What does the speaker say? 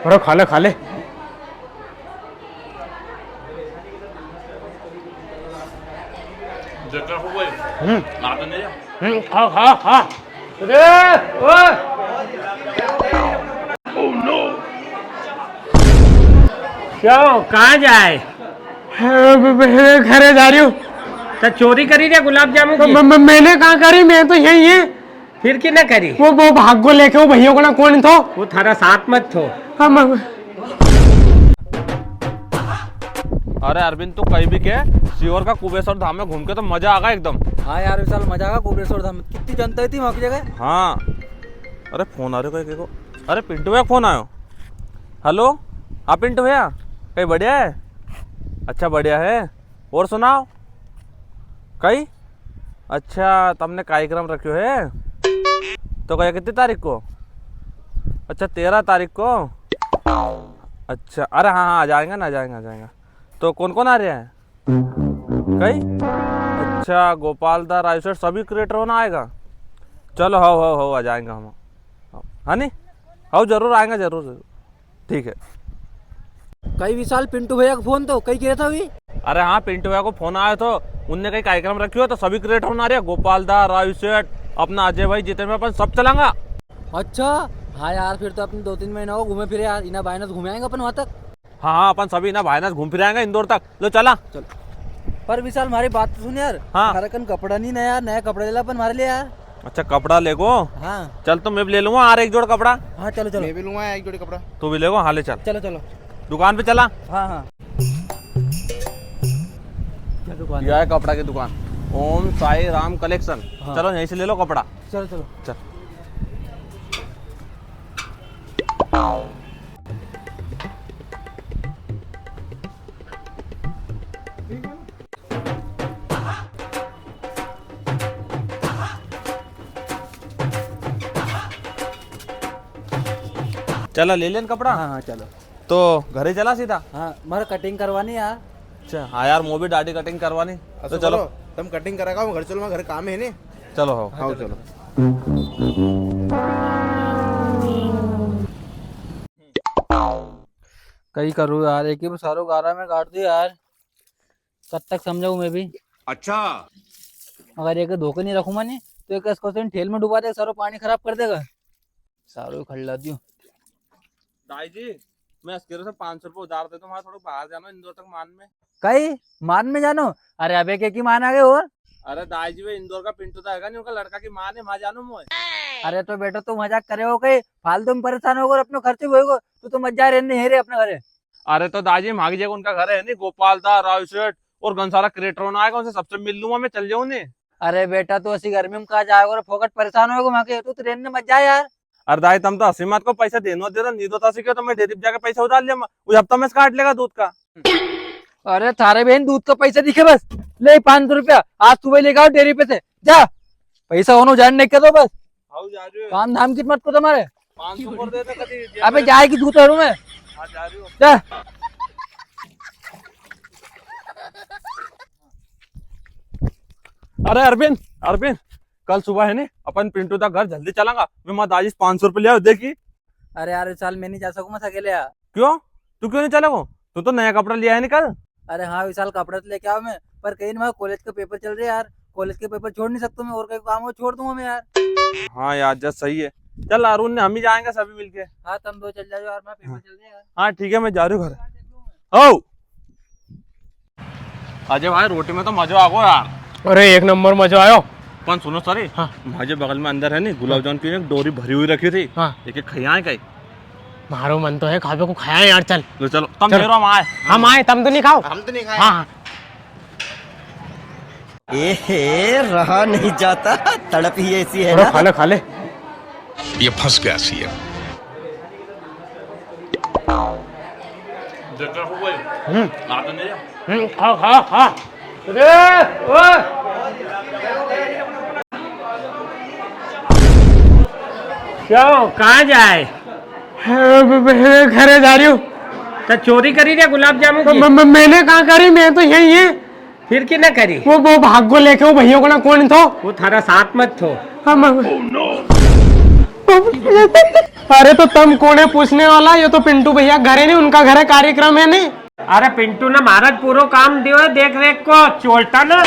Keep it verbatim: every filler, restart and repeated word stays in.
अरे खा ले, खा ले। हम्म। हम्म, खा, खा, खा। अरे, ओए। क्या हो, कहाँ जाए? अ, ब-, ब-, घरे जा रियो हूँ। तो चोरी करी रे गुलाब जामुन की? म-, म-, मैंने कहाँ करी, मैं तो यही है। फिर की ना करी? वो, वो भाग को लेके वो भैया को ना कौन थो? वो थारा साथ मत थो। हाँ, म-, अरे अरविंद, तू कहीं भी के, सीहोर का कुबेश्वर धाम में घूम के तो मजा आगा एकदम। हाँ यार विशाल, मजा आगा कुबेश्वर धाम में। कितनी जनता ही थी वहाँ की जगह। हाँ। अरे फोन आ रियो कई को। अरे पिंटू भैया फोन आयो। हेलो। हाँ पिंटू भैया, कई बढ़िया है? अच्छा बढ़िया है। और सुनाओ। कई? अच्छा, तमने कार्यक्रम रख्यो है? तो कई कितनी तारीख को? अच्छा, तेरह तारीख को। अच्छा, अरे हाँ, हाँ, आ जाएगा ना, आ जाएगा, आ जाएगा। तो कौन कौन आ रहा है? कई? अच्छा, गोपाल दा, राजू सेठ, सभी क्रिएटर होना आएगा? चलो, हाओ, हाओ, हाओ, आ जाएंगे हम। हाँ नी? हाओ, जरूर आएंगे, जरूर, जरूर। ठीक है। कई विशाल, पिंटू भैया का फोन तो, कई कह रहा था अभी? अरे हाँ, पिंटू भैया को फोन आया तो, उनने कई कार्यक्रम रखी हो तो सभी क्रिएटर होना आ रहा है, गोपाल दा, राजू सेठ, अपना अजय भाई, जितने में अपन सब चलांगा। अच्छा, हाँ यार, फिर तो अपने दो तीन महीना हो घूमे फिरे यार, इना बहाना से घूमे आएंगे अपन वहां तक। हाँ, हाँ, अपन सभी ना भाई ना घूम फिर आएंगे इंदौर तक। लो, चला। चल। पर विशाल, म्हारी बात तो सुन यार। हाँ। म्हारे कन कपड़ा नी ना यार, नया कपड़ा ले ला अपन म्हारे लिए यार। अच्छा, कपड़ा लेगो? हाँ। चल, तो मैं भी ले लूंगा यार एक जोड़ कपड़ा। हाँ, चलो, चलो। मैं भी लूंगा एक जोड़ी कपड़ा। तू भी लेगो? हाँ, ले चल। चलो, चलो। दुकान पे चला। हाँ, हाँ। क्या दुकान है? यह है कपड़ा की दुकान, ओम साई राम कलेक्शन। हाँ। चलो, यहीं से ले लो कपड़ा। चलो, चलो। चल। चला, ले लेन कपड़ा। हाँ, हाँ, चलो। तो घरे चला सीधा? हाँ, मारे कटिंग करवानी यार। अच्छा, हाँ यार, मो भी दाढ़ी कटिंग करवानी। तो अच्छा, चलो। चलो, तम कटिंग करागा, मैं घर चलो, मैं घर काम है नी। चलो, हो। हाँ, चलो। कई करूँ यार, एक ही सारो गारा में काट दियो यार। कद तक समझाऊं मैं भी? अच्छा। अगर एके धोके नी रखूंगा नी, तो एक इसको से ठेल में डुबा देगा, सारो पानी खराब कर देगा। सारो ही खल्ला दियो। दाई जी, मैं अस्केरो से पाँच सौ रुपये उधार दे दूं, म्हारे थोड़ा बाहर जानो, इंदौर तक मान में। कई मान में जानो? अरे अबे के की मान आ गए और? अरे दाई जी, वे इंदौर का पिंटू दा हैगा नी, उनका लड़का की मान है, वहां जानो मोए। अरे तो बेटा तू मजाक करे हो कई, फालतू में परेशान होगो और अपनो खर्च भी होएगो, तू तो मत जा, रहने है रे अपने घरे। अरे तो दाजी, म्हारी जगह उनका घर है नी, गोपाल दा, राजू सेठ और घणा सारा क्रिएटर होना आएगा, उनसे सबसे मिल लूंगा मैं, चल जाऊं नी। अरे बेटा, तू ऐसी गर्मी में कहाँ जाएगा और फोकट परेशान होएगा वहां के, तू तो रहने मत जा यार। अरे दाई, तम तो हंसी मत को, पैसा देनो दे दो, नी दो तो ऐसे क्यों, तो मैं डेयरी पे जाके पैसा उधार लिया, वो हफ्ता में से काट लेगा दूध का। अरे थारे बहन दूध का पैसा दिखे बस, ले पाँच सौ रुपया, आज सुबह लेके आओ डेयरी पे से, जा, पैसा होनो जान नहीं कर दो बस। हाउ जा रहे हो? काम धाम की मत को तुम्हारे। पाँच सौ कर देता कभी। अबे जाए की दूध करूँ मैं। हाँ, जा रही हो। जा। अरे अरविंद, अरविंद, कल सुबह है नी, अपन पिंटू दा घर जल्दी चलांगा। मैं मां दाजी से पाँच सौ रुपये ले आयो, देखी। अरे यार विशाल, मैं नहीं जा सकूंगा अकेले यार। क्यों? तू क्यों नहीं चलेगो? तू तो नया कपड़ा लिया है नी कल। अरे हाँ विशाल, कपड़ा तो लेके आयो मैं, पर कई ना, म्हारे कॉलेज का पेपर चल रहे यार, कॉलेज के पेपर छोड़ नहीं सकता मैं, और कई काम हो छोड़ दूंगा मैं यार। हाँ यार, जस सही है। चल अरुण ने हम ही जाएंगे सभी मिलके। हाँ, तम दो चल जाओ यार, मैं पेपर हाँ। चल रहे यार। हाँ ठीक है, मैं जा रही हूँ घर। ओ अजय भाई, रोटी में तो मजो आ गयो यार। अरे एक नंबर मजो आयो। पण सुनो सर, हाँ। म्हारे बगल में अंदर है नी, गुलाब जामुन की एक डोरी भरी हुई रखी थी। हाँ। एक एक खाया है कई? म्हारो मन तो है खावे को, खाया है यार, चल। लो चलो, तम चलो। मेरो हम आए। हम आए, तम तो नहीं खाओ? हम तो नहीं खाए। हाँ, हाँ। ए हे, रहा नहीं जाता, तड़प ही ऐसी है थोड़ा ना। खा ले, खा ले। ये फंस गया सीएम। हम्म। हम्म, खा, खा, खा। अरे, ओए। क्यों, कहाँ जाए? हाँ, ब-, ब-, घरे जा रही हूँ। तो चोरी करी रे गुलाब जामुन की? म-, म-, मैंने कहाँ करी, मैं तो यही है। फिर की ना करी? वो, वो भाग को लेके वो भैया को ना कौन थो? वो थारा साथ मत थो। हाँ, म-, Oh no! अरे तो तम कोने पूछने वाला, यो तो पिंटू भैया घरे नी, उनका घरे कार्यक्रम है नी। अरे पिंटू ने महाराज पूरो काम दियो है देख रेख को, चोलता ना।